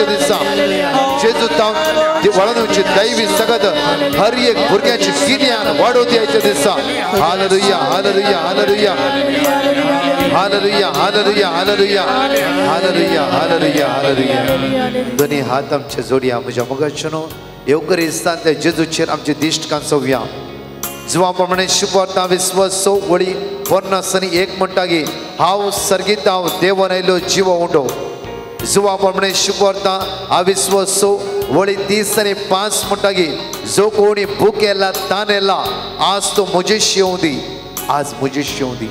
आयच्या दिसा जेजू तावन वळून येवची दैवी सगत हर एक भुरग्याची गिन्यान वाडोवती आयच्या दिसा. Hallelujah hallelujah hallelujah hallelujah hallelujah hallelujah hallelujah hallelujah hallelujah. दोन्ही हात आमचे जोडया म्हज्या मोगाचेनो येवकरिस्तांतल्या जेजूचेर आमची दिश्ट कांचोवया. जुवा प्रमाणे शुभवार्ता विस्वास वळी 50 आनी 1 म्हणटा की हांव सर्गीत हांव देवान आयलो जिवो उंडो. जुवा प्रमाणे शुभवार्ता अविस्वास वळी 30 आनी 5 म्हणटा की जो कोणी भूक येला तान येला आज तो म्हजेशी येवं दी, आज म्हजेशी येवं दी.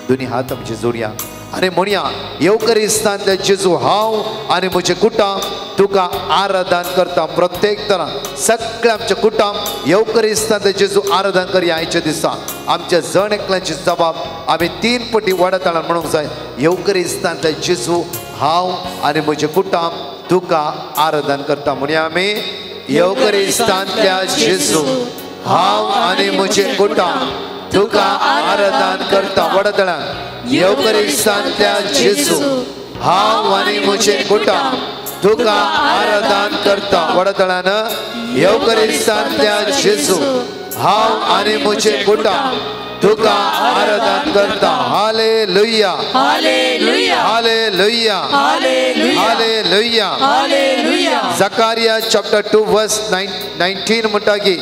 दोन्ही हात आमचे जोडया आनी म्हणया येवकरिस्तांतल्या जेजू हांव आनी म्हजें कुटुंब तुका आराधन करता. प्रत्येक तरा सगळें आमचें कुटुंब येवकरिस्तांतल्या जेजू आराधन करया आयच्या दिसा. आमच्या जण एकल्याची जबाब आमी 3 पटी वाडत म्हणूंक जाय. येवकरिस्तांतल्या जेजू हांव आनी म्हजें कुटुंब तुका आराधन करता. म्हणया आमी येवकरिस्तांतल्या जेजू हांव आनी म्हजें कुटुंब तुका आराधन करता. वडतळान येवकरिस्तांतल्या जेजू हांव आनी म्हजें कुटुंब तुका आराधन करता. वडतळान येवकरिस्तांतल्या जेजू हांव आनी म्हजें कुटुंब तुका आराधन करता. Hallelujah hallelujah hallelujah hallelujah hallelujah. Zechariah chapter 2 verse 19 म्हणटा की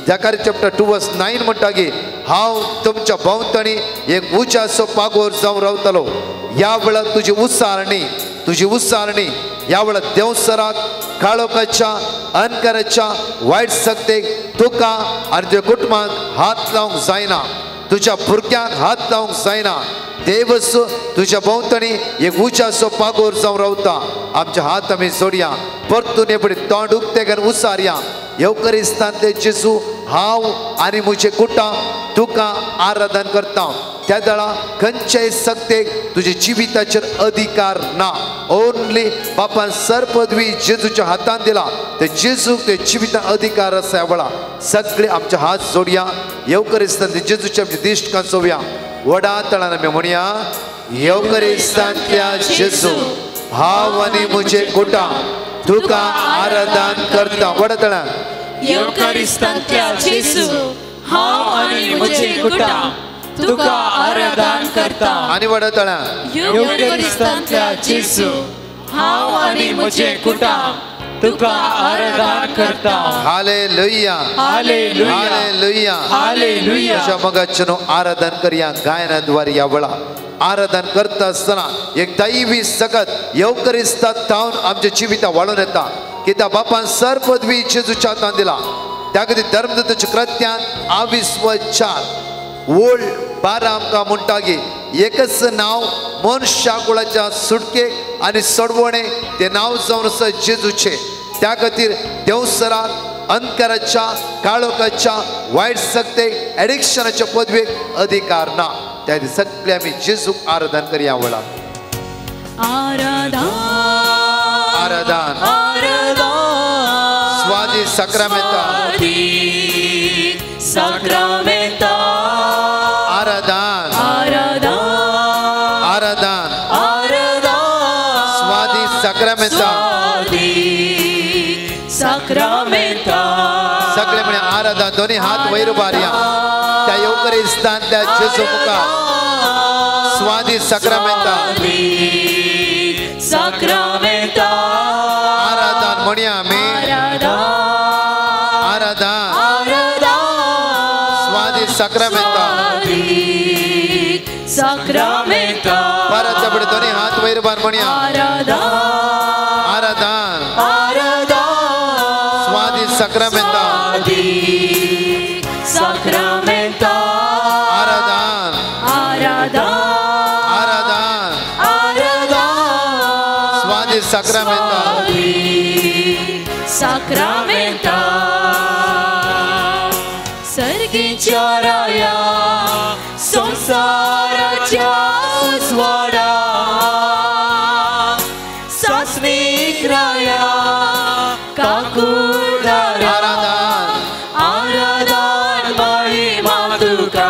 जकारिया चॅप्टर 2 वर्स 9 म्हणटा की हांव तुमच्या भोंवतणी एक उंचाचो पागोर जावन रावतलो. ह्या वेळार तुजी उच्चारणी तुजी उच्चारणी ह्या वेळार देवसराक काळोखाच्या अनकाराच्या वायट शक्तेक तुका आनी तुज्या कुटुंबाक हात लावंक जायना, तुज्या भुरग्यांक हात लावंक जायना. देवस तुज्या भोंवतणी एक उंचाचो पागोर जावन रावता. आमचे हात आमी जोडया परतून एपडी तोंड उक्तें करून उच्चारया. येवकरिस्तांतले जेजू हांव आनी म्हजें कुटुंब तुका आराधन करता. त्या दळा खंयच्याय शक्तेक तुज्या जिविताचेर अधिकार ना. ओनली बापान सर पदवी जेजूच्या हातान दिला ते जेजूक ते जिवितान अधिकार आसा. ह्या वेळा सगळे आमचे हात जोडया येवकरिस्तांतले जेजूचे आमचे दिश्ट कांचोवया. वडा तळान आमी म्हणया येवकरिस्तांतल्या जेजू हांव आनी म्हजें कुटुंब तुका आराधन करता. वडा तळान येवकरिस्तांतल्या जेजू हांव आनी म्हजें कुटुंब तुका आराधन करता. आनी वडा तळान येवकरिस्तांतल्या जेजू हांव आनी म्हजें कुटुंब तुका आराधन करता. Hallelujah hallelujah hallelujah hallelujah. अशा मगाचेनो आराधन करया गायनाद्वारे. ह्या वेळा आराधन करता आसतना एक दैवी सकत येवकरिस्ता तावन आमच्या जिविता वाळून येता. कित्याक बापान सर पदवी जेजूच्या हातान दिला. त्या खातीर धर्मदूताच्या कृत्यान 24 ओळ 12 आमकां म्हणटा की एकच नांव मनशाकुळाच्या सुटकेक आनी सोडवणे तें नांव जावन आसा जेजूचें. त्या खातीर देवसराक अंधकाराच्या काळोखाच्या वायट शक्तेक एडिक्शनाच्या पदवेक अधिकार ना. त्या खातीर सगळे आमी जेजूक आराधन करया. वेळा आराधन आराधन आराधन स्वादी साक्रामेंता साक्रामेंता आराधन आराधन आराधन आराधन स्वादी साक्रामेंता स्वादी साक्रामेंता. सगळे म्हणे आराधन. दोन्ही हात वयर उबारया त्या येवकरिस्तांतल्या जेजू मुखार स्वादी साक्रामेंता साक्रामेंता आराधन म्हणया आमी आराधन आराधन आराधन स्वादी साक्रामेंता साक्रामेंता. परत आपले दोन्ही हात वयर उबार म्हणया आराधन आराधन आराधन स्वादी साक्रामेंता साक्रामेंता आराधन आराधन आराधन आराधन स्वादी साक्रामेंता साक्रामेंता. सर्गीच्या राया संसाराच्या उजवाडा सासणीक राया काकुळदारा आराधन आराधन महिमा तुका.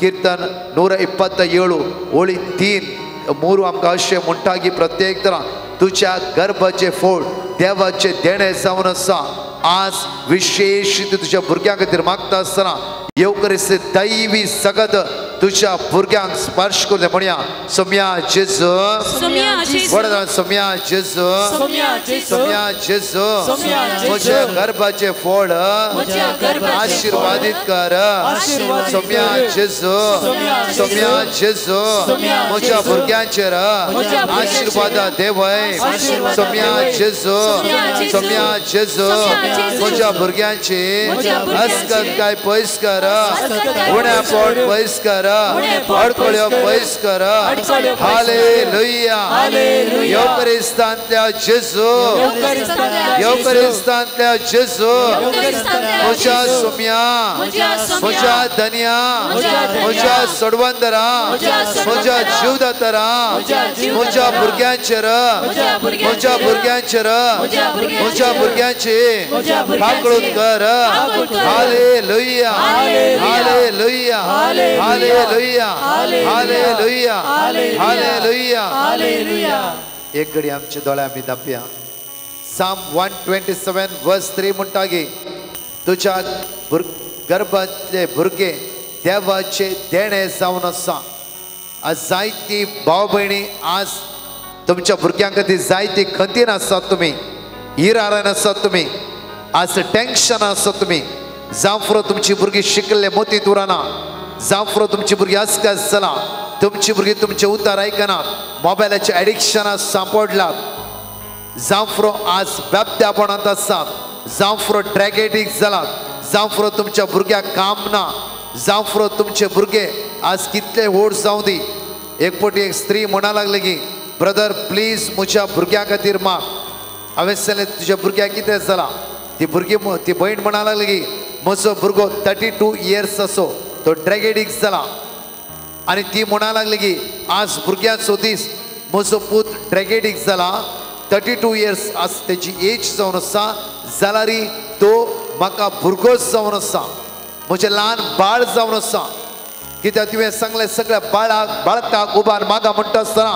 कीर्तन 127 ओळी 3 आमकां अशें म्हणटा की प्रत्येक तरा तुज्या गर्भाचे फोड देवाचे देणे जावन आसा. आज विशेष तुज्या भुरग्यां खातीर मागता आसतना येवकरीस्त दैवी सगत तुझ्या भुरग्यांक स्पर्श करून म्हणया सोम्या जेजू, सोम्या जेजू, सोम्या जेजू, म्हज्या गर्भाचे फोड आशीर्वादीत कर. सोम्या जेजू, सोम्या जेजू, म्हज्या भुरग्यांचेर आशीर्वादा देवय. सोम्या जेजू, सोम्या जेजू, म्हज्या भुरग्यांची अस्कत काय पयस कर, उण्या पोट पयस कर, अडकळ्यो पयस कर. हालेलुया. येवकरिस्तांतल्या जेजू, येवकरिस्तांतल्या जेजू, म्हज्या सोम्या, म्हज्या धन्या, म्हज्या सोडवंदरा, म्हज्या जीवदातरा, म्हज्या भुरग्यांचेर, म्हज्या भुरग्यांचेर, म्हज्या भुरग्यांचे काकळून कर. Hallelujah, hallelujah, hallelujah, hallelujah, hallelujah. एक घडी आमच्या दोळे आमी धांपया. Psalm 127 verse 3 म्हणटा की तुज्या गर्भातले भुरगे देवाचे देणे जावन आसा. आज जायती भाव भयणी आज तुमच्या भुरग्यां खातीर जायती खंतीन आसात तुमी, इरारान आसात तुमी, आज टेन्शन आसात तुमी. जांफरो तुमची भुरगीं शिकल्ले मोतीत उरना, जांफरो तुमची भुरगीं आसकास जाला, तुमची भुरगीं तुमचे उतार आयकना, मोबायलाचे एडिक्शनाक सांपडला. जांफरो आज व्याप्त्यापणांत आसा, जांफरो ट्रॅगेडीक जाला, जांफरो तुमच्या भुरग्याक काम ना, जांफरो तुमचे भुरगे आज कितले व्हड जावं दी. एक पटी एक स्त्री म्हणा लागली की ब्रदर प्लीज म्हज्या भुरग्या खातीर माग. हांवें सांगलें तुज्या भुरग्याक कितें जालां? ती भुरगी ती भयण म्हणा लागली की म्हजो भुरगो 32 इयर्स असो तो ट्रॅगेडीक जाला. आनी ती म्हणा लागली की आज भुरग्यांचो दीस, म्हजो पूत ट्रॅगेडीक जाला, 32 इयर्स आज तेजी एज जावन आसा, जाल्यार तो म्हाका भुरगोच जावन आसा, म्हजें ल्हान बाळ जावन आसा. कित्याक तुवें सांगलें सगळ्या बाळाक बाळकाक उबार मागा म्हणटा आसतना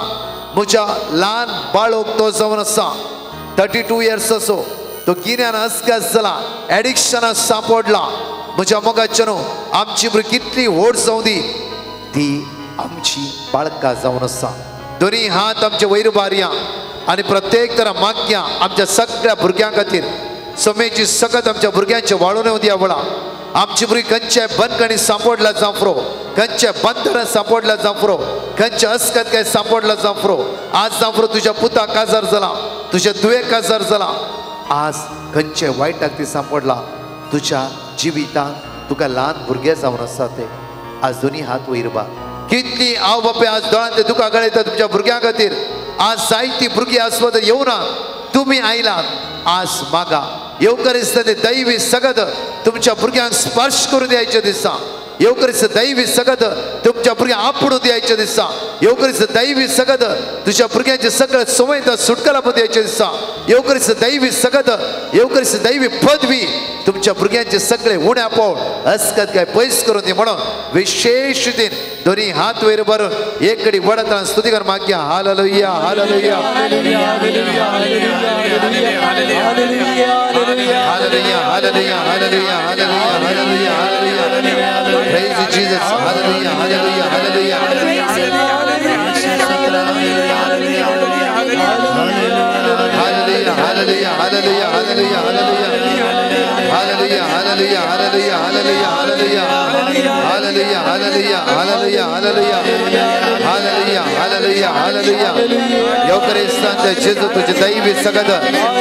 म्हज्या ल्हान बाळोक तो जावन आसा, 32 इयर्स असो तो गिन्यान अस्कास जाला, एडिक्शनाक सांपडला. म्हज्या मोगाच्या न्हू आमची भुरगीं कितली व्हड जावं दी, ती आमची बाळकां जावन आसा. दोनी हात आमचे वयर बारया आनी प्रत्येक तरा मागया आमच्या सगळ्या भुरग्यां खातीर. समेची सकत आमच्या भुरग्यांचे वाळून येवं दिया वळा. आमची भुरगीं खंयच्या बंदखणी सांपडला जांफरो, खंयच्या बंदरां सांपडला जांफरो, खंयच्या अस्कत काय सांपडला जांफरो. आज जांफरो तुज्या पुताक काजार जाला, तुज्या दुयेक काजार जाला, आज खंयचे वायटाक ती सांपडला. तुज्या जिवितांत तुका ल्हान भुरगे जावन आसा ते आज दोनी हात वयर बा. कितली हांव बापे आज दोळ्यांत दुकां गळयता तुमच्या भुरग्यां खातीर. आज जायती भुरगीं आसपत येवना, तुमी आयलात आज मागा. येवकरिस्त दैवी सगत तुमच्या भुरग्यांक स्पर्श करून द्यायचे दिसा. येवकरिस्त दैवी सगत तुमच्या भुरग्यांक आपडून द्यायचे दिसा. येवकरिस्त दैवी सगत तुझ्या भुरग्यांचे सगळं संवय सुटकाला पण द्यायचे दिसा. येवकरिस्त दैवी सगत, येवकरिस्त दैवी पदवी तुमच्या भुरग्यांचे सगळे उण्या पावल अस्कत काय पयस करून दी म्हणून विशेष दिन दोन्ही हात वयर भरून एक कडी वडत स्तुती कर मागया. Hallelujah, hallelujah, hallelujah, hallelujah, hallelujah, hallelujah, hallelujah. Praise you, Jesus. Hallelujah, hallelujah, hallelujah. Hallelujah, hallelujah, hallelujah, hallelujah, hallelujah. Hallelujah, hallelujah, hallelujah, hallelujah, hallelujah. Hallelujah, hallelujah, hallelujah, hallelujah. Hallelujah, hallelujah, hallelujah. येवकरिस्तांतल्या जेजू तुझे दैवी सगत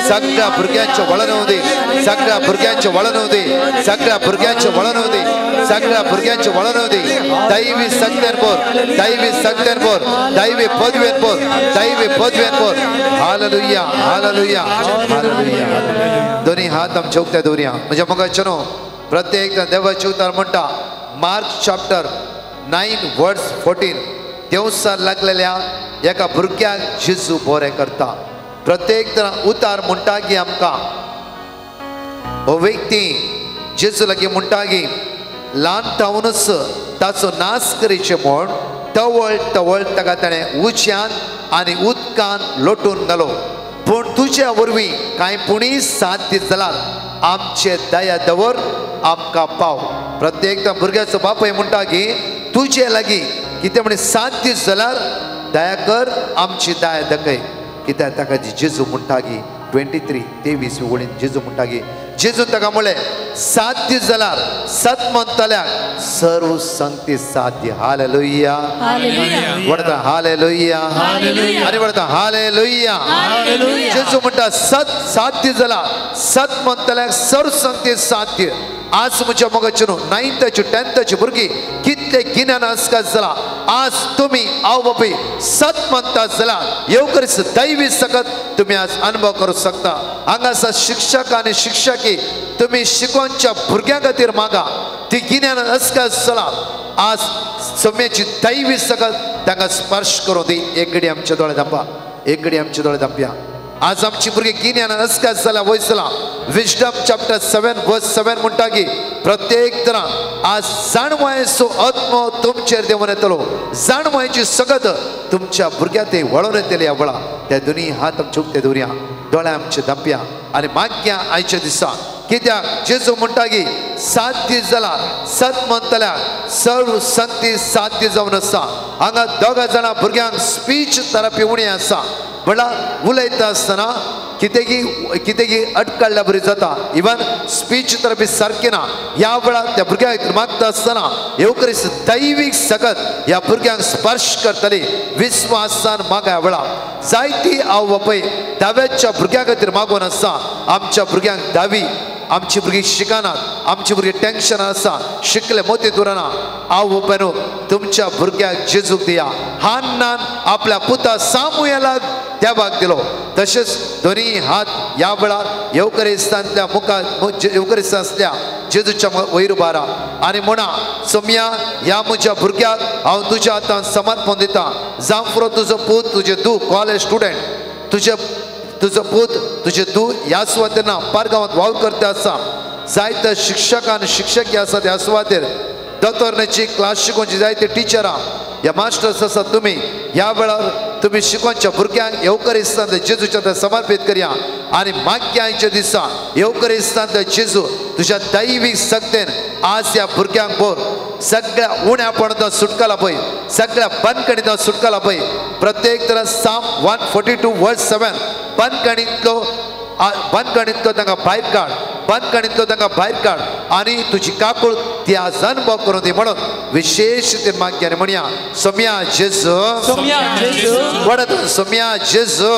सगळ्या भुरग्यांचे वळण होऊ दे, सगळ्या भुरग्यांचे वळण होऊ दे, सगळ्या भुरग्यांचे वळण होऊ दे, सगळ्या भुरग्यांचे वळण होऊ दे. दैवी सगळ्यांवर, दैवी सगळ्यांवर, दैवी पदव्यांवर, दैवी पदव्यांवर. Hallelujah, hallelujah, hallelujah. दोन्ही हात आमच्या उक्त्या दवरया. म्हणजे मोगाचे न्हू प्रत्येक देवाचे उतार म्हणटा मार्क चॅप्टर 9 वर्स 14 देवसार लागलेल्या एका भुरग्याक जेजू बरें करता. प्रत्येक तरा उतार म्हणटा की आमकां हो व्यक्ती जेजू लागीं म्हणटा की ल्हान तावनच ताचो नाश करीचे म्हूण तवळ तवळ ताका ताणें उच्यान आनी उदकान लोटून घालो. पूण तुज्या वरवीं कांय पुणी साथ दीस जाल्यार आमचे दया दवर आमकां पाव. प्रत्येक भुरग्याचो बापूय म्हणटा की तुजे लागीं कितें म्हण 7 दीस जाल्यार दया कर, आमची दया दाखय. कित्याक ताका जेजू म्हणटा की 23 23 वळीन जेजू म्हणटा की जेजू ताका म्हणलें 7 दीस जाल्यार सत म्हणटल्याक सर्व संगती साध्य. हालेलुया. वडता हालेलुया. आनी वडता हालेलुया. जेजू म्हणटा 7 दीस जाल्यार सत म्हणटल्याक सर्व संगती साध्य. आज म्हज्या मोगाचे न्हू 9th 10th भुरगीं कितले गिन्यान आसकास जाला. आज तुमी हांव बापूय सत म्हणटा जाल्यार येवकरीच दैवी सकत तुमी आज अनुभव करूंक शकता. हांगासर शिक्षक आनी शिक्षकी तुमी शिकोवच्या भुरग्यां खातीर मागा, ती गिन्यान आसकास जाला. आज सम्याची दैवी सकत तांकां स्पर्श करूं दी. एक घडी आमचे दोळे धांपा, एक घडी आमचे दोळे धांपया. आज आमची भुरगीं गिन्यान आसकास जाला वयसला. विजडम चॅप्टर 7 वर्स 7 म्हणटा की प्रत्येक तरा आज जाणवायचो आत्मो तुमचेर देंवन येतलो. जाणवायची सगत तुमच्या भुरग्या ते वळोवन येतली. ह्या वेळा त्या दोनी हात आमचे उक्ते दवरया, दोळे आमचे धांपया आनी मागया आयच्या दिसा. कित्याक जेजू म्हणटा की 7 दीस जाला सत म्हणटल्याक सर्व संगती साध्य जावन आसा. हांगा दोगा जाणां भुरग्यांक स्पीच थेरपी उणी आसा. म्हणल्यार उलयता आसतना कितें अटकाळ्ळ्या बरी जाता. इवन स्पीच थेरपी सारकी ना. ह्या वेळार त्या भुरग्यांक मागता आसतना येवकरीच दैवीक सकत ह्या भुरग्यांक स्पर्श करतली. विस्वासान मागा. ह्या वेळार जायती हांव बापूय धाव्याच्या भुरग्यां खातीर मागून आसा. आमच्या भुरग्यांक धावी, आमची भुरगीं शिकनात, आमची भुरगीं टेन्शन आसा, शिकले मोती दुरना. हांव बापायनो तुमच्या भुरग्याक जेजूक दिया. हान्नान आपल्या पुता सामुएलाक देवाक दिलो. तशेंच दोनी हात ह्या वेळार येवकरिस्तांतल्या मुखार येवकरिस्तांतल्या जेजूच्या वयर उबारा आनी म्हणा, सोम्या ह्या म्हज्या भुरग्याक हांव तुज्या हातान समर्पण दिता. जावं पुरो तुजो पूत, तुजें धूव कॉलेज स्टुडंट, तुजो पूत तुजें धूव ह्या सुवातेर ना पारगांवांत वावर करता आसा. जायते शिक्षक आनी शिक्षकी आसात ह्या सुवातेर. दोतोरण्याची क्लास शिकोवची जायते टिचरां ह्या मास्टर्स आसात. तुमी ह्या वेळार तुमी शिकोवच्या भुरग्यांक येवकरिस्तांत जेजूच्या हातान समर्पीत करया आनी मागच्या दिसा येवकरिस्तांत जेजू तुज्या दैवीक शक्तेन आज ह्या भुरग्यांक भर. सगळ्या उण्यापणांत सुटका पळय, सगळ्या बंदखणींत सुटका पळय. प्रत्येक तरा Psalm 142 verse 7 बंदखणींतलो बंदखणींतलो तांकां भायर काड, बंदखणींतलो तांकां भायर काड आनी तुजी काकूळ ती आज अनुभव करूं दी म्हणून विशेश ते मागया आनी म्हणया, सोम्या जेजू, वडत सोम्या जेजू,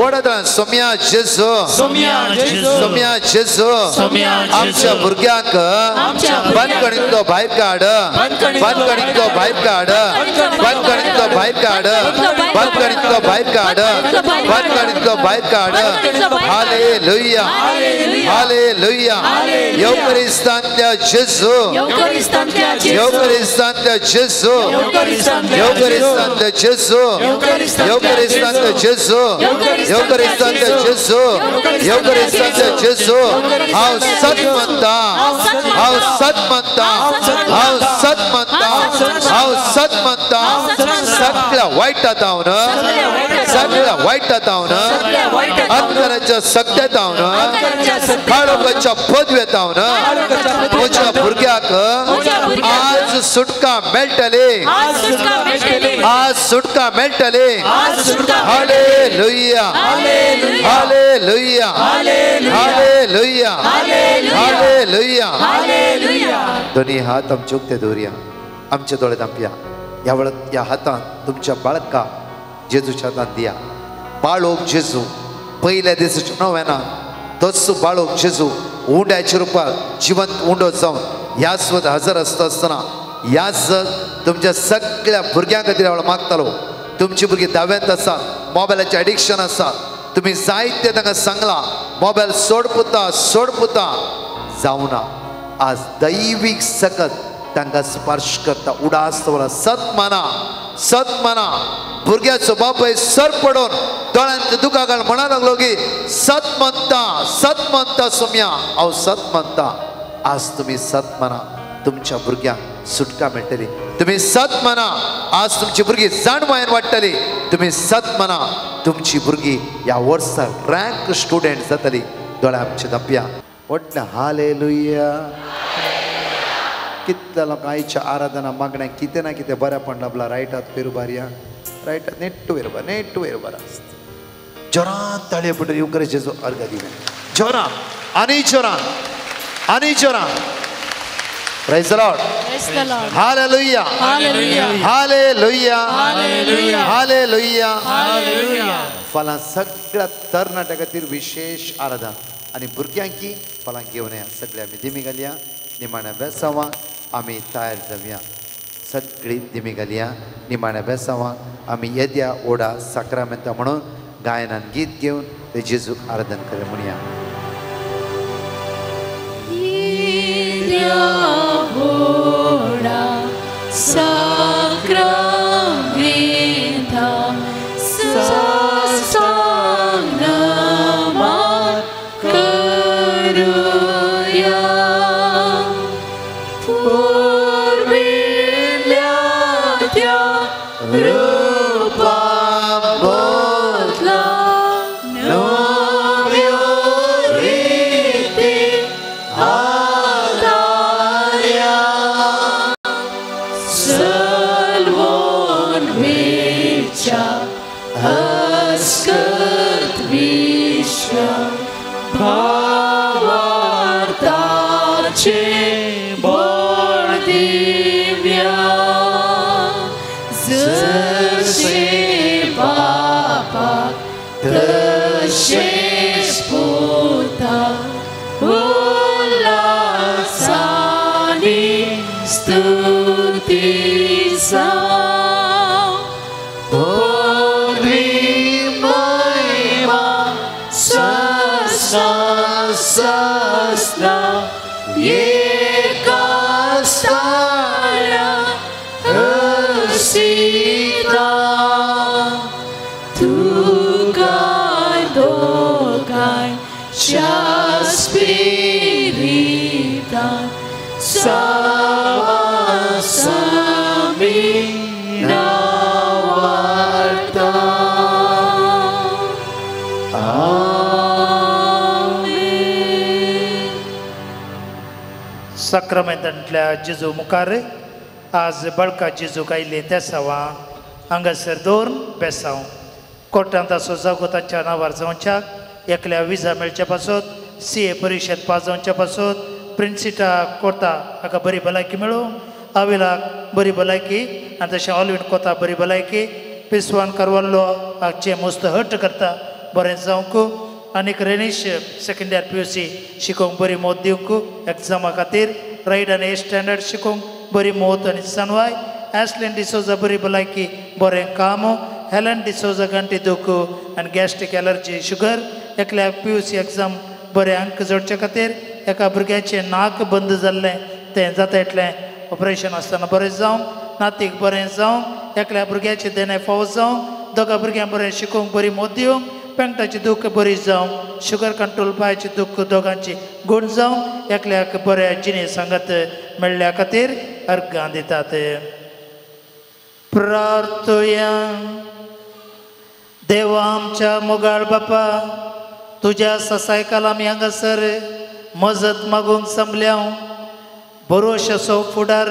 वडत सोम्या जेजू, सोम्या जेजू. आमच्या भुरग्यांक बंदखणींतलो भायर काड, बंदखणींतलो भायर काड, बंदखणींतलो भायर काड, बंदखणींतलो भायर काड, बंदखणींतलो भायर काड. Hallelujah, hallelujah. येवकरिस्तांतल्या जेजू, येवकरिस्तांतल्या जेजू, येवकरिस्तांतल्या जेजू, येवकरिस्तांतल्या जेजू, येवकरिस्तांतल्या जेजू, येवकरिस्तांतल्या जेजू. हांव सत म्हणटा, हांव सत म्हणटा, हांव सत म्हणटा, हांव सत म्हणटा. सगळ्या वायटा तावन, सगळ्या वायटा तावन, अंधकाराच्या सत्या तावन, काळोखाच्या पदव्या तावन म्हज्या भुरग्याक आज सुटका मेळटली, आज सुटका मेळटली. Hallelujah, hallelujah, hallelujah, hallelujah. दोन्ही हात आमचे उक्ते दवरया, आमचे दोळे धांपया. ह्या वेळार ह्या हातान तुमच्या बाळका जेजूच्या हातान दिया. बाळोक जेजू पयल्या दिसाच्या नव्याना तोच बाळोक जेजू उंड्याच्या रुपार जिवंत उंडो जावन ह्या स्वत हजर आसता आसतना ह्याच तुमच्या सगळ्या भुरग्यां खातीर हांव मागतालो. तुमची भुरगीं दाव्यांत आसा, मोबायलाचें एडिक्शन आसा, तुमी जायते तांकां सांगलां मोबायल सोड पुता, सोड पुता, जावना. आज दैवीक सकत तांकां स्पर्श करता. उडास दवरा, सत माना, सत माना. भुरग्याचो बापूय सर पडून दोळ्यांत दुकां घाल म्हणा लागलो की सत म्हणटा, सत म्हणटा सोम्या, हांव सत म्हणटा. आज तुमी सत म्हणा, तुमच्या भुरग्यांक सुटका मेळटली. तुमी सत म्हणा, आज तुमची भुरगीं जाणवायन वाडटली. तुमी सत म्हणा, तुमची भुरगीं ह्या वर्सा रँक स्टुडंट जातली. दोळे आमचे धांपया. व्हडलें हालेलुया. कितल्या लोकां आयच्या आराधना मागण्या कितें ना कितें बरेंपण लाबलां. रायट हात वयर उबारया, रायट हात नेट्ट वयर उबार, नेट्ट वयर उबार. जोरान ताळयो पडटली येवकर जेजू अर्घ दिवया. जोरान आनी जोरान आनी जोरान. Praise the Lord. Praise the Lord. Hallelujah. Hallelujah. Hallelujah. Hallelujah. Hallelujah. Hallelujah. फाल्यां सगळ्या तरणाट्या खातीर विशेष आराधना आनी भुरग्यांकी फाल्यां घेवन या. सगळे आमी दिमी घालया, निमाण्या बेसांवाक आमी तयार जावया. सगळी दिमी घालया, निमाण्या बेसांवाक आमी येद्या ओडा साक्रामेंता म्हणून गायनान गीत घेवन ते जेजूक आराधन करे म्हणया. होडा साक्रामेंता साष्टांग नमन करूया. पुर्विल्ल्या त्या रूपाबदला नव्यो रिती आदार्या. सलवोन वेच्या अस्कत विश्व भावार्थाचे बळ दिव्या. जशें बापाक तशेंच पुताक उल्हासानी स्तुती जावं. पदवी महिमा सस्ना सस्ना एका स्थाना हर्षिता. तुका दोगांच्या स्पिरितान सावासामी नावार्ता. आमेन. साक्रामेंतांतल्या जेजू मुखार आज बळका जेजूक आयले तेसांवा हांगासर दवरून बेसांव. कोर्टांत आसो जागो तांच्या नांवार जावच्याक, एकल्या विजा मेळच्या पासत, सी ए परिशद पास जावच्या पासत, प्रिन्सिटा कोता हाका बरी भलायकी मेळूं, आविलाक बरी भलायकी आनी तशें ऑलवीन कोता बरी भलायकी, पिसवान करवल्लो हाचे मस्त हट करता बरें जावंक, आनीक Renish second year P U C शिकोवंक बरी मौत दिवंक एग्जामा खातीर, रायड आनी ए स्टँडर्ड शिकोवंक बरी मौत आनी सनवाय, एसलिन डिसोजा बरी भलायकी बरें काम, हेलन डिसोजा घांटी दुख आनी गॅस्ट्रीक एलर्जी शुगर, एकल्याक पी you C exam बरें अंक जोडचे खातीर, एका भुरग्याचें नाक बंद जाल्लें तें जाता इतलें ऑपरेशन आसतना बरें जावं, नातीक बरें जावं, एकल्या भुरग्याचें देणें फावो जावं, दोगां भुरग्यांक बरें शिकोवंक बरी मौत दिवंक, पेंगटाचें दुख्ख बरी जावं, शुगर कंट्रोल पांयाचें दुख्ख दोगांची गूण जावं, एकल्याक बऱ्या जिणे सांगात मेळ्ळ्या खातीर अर्घां दितात. प्रार्थया. देवा आमच्या मोगाळ बापा, तुज्या ससायकाल आमी हांगासर मजत मागूंक जमल्या. बरोवचो फुडार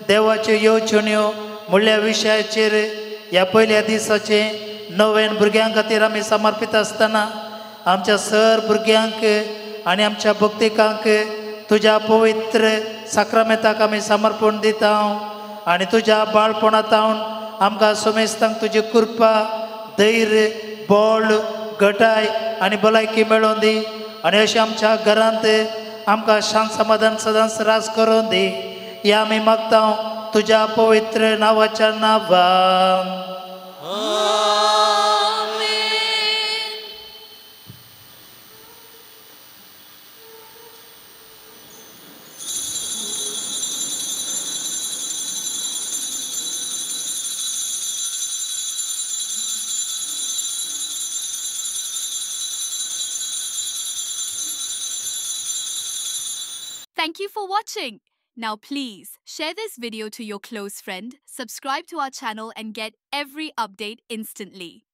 देवाच्यो येवजण्यो म्हणल्या विशयाचेर ह्या पयल्या दिसाचें नव्यान भुरग्यां खातीर आमी समर्पीत आसतना आमच्या सर भुरग्यांक आनी आमच्या भक्तिकांक तुज्या पवित्र साक्रामेंताक आमी समर्पण दिता आनी तुज्या बाळपणांत आमकां सुमेस्तांक तुजी कृपा, धैर्य, बळ, गटाय आनी भलायकी मेळोवन दी आनी अशें आमच्या घरांत आमकां शांत समाधान सदांच राज करून दी. ह्या आमी मागता तुज्या पवित्र नांवाच्या नांवान. Thank Thank you for watching. Now please share this video to your close friend, subscribe to our channel and get every update instantly.